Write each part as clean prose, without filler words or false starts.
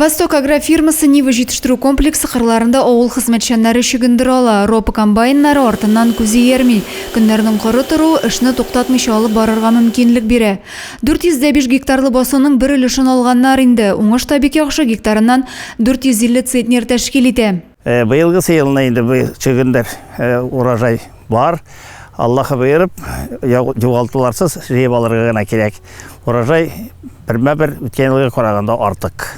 Восток агрофирмасы Нива җитештерү комплексы кырларында авыл хезмәтчәннәре чөгендер ала. Ропа комбайннары артыннан күз иярми. Көннәрнең коры торуы эшне туктатмыйча алып барырга мөмкинлек бирә. 405 гектарлы басуның бер өлешен алганнар инде. Уңыш та бик яхшы, гектарыннан 450 центнер тәшкил итә. Быелгысы елны инде бу чөгендер урожай бар. Аллаһы боерып, югалтуларсыз җыеп алырга гына кирәк. Урожай бермә-бер үткән елга караганда артык.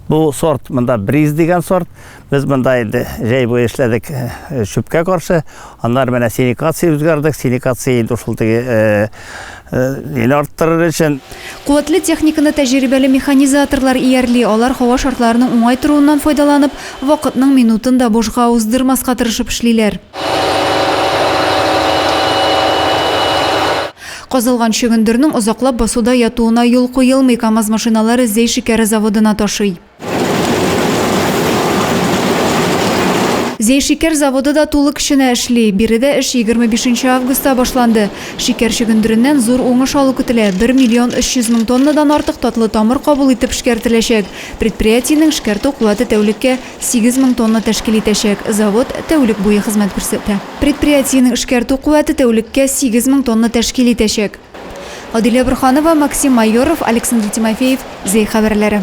Бу сорт монда бриз дигән сорт. Без монда инде җәй буе эшләдек чүпкә каршы. Аннары менә синикация үзгәрдек. Синикация инде шул теге нини арттырыр өчен. Куәтле техниканы тәҗрибәле механизаторлар иярли, алар һава шартларының уңай торуыннан файдаланып, вакытның минутын да бушка уздырмаска тырышып эшлиләр. Казылган чөгендернең озаклап басуда ятуына юл куелмый, КАМАЗ машиналары Зәй шикәре заводына ташый. Зәй шикәр заводы да тулы көченә эшли. Биредә эш 25 нче августта башланды. Шикәр чөгендереннән зур уңыш алу көтелә, бер миллион 300 мең тоннадан артык татлы тамыр кабул итеп эшкәртеләчәк. Предприятиенең эшкәртү куәте тәүлеккә 8 мең тонна тәшкил итәчәк. Завод тәүлек буе хезмәт күрсәтә. Предприятиенең эшкәртү куәте тәүлеккә 8 мең тонна тәшкил итәчәк. Адилә Борһанова, Максим Майоров, Александр Тимофеев, Зәй хәбәрләре.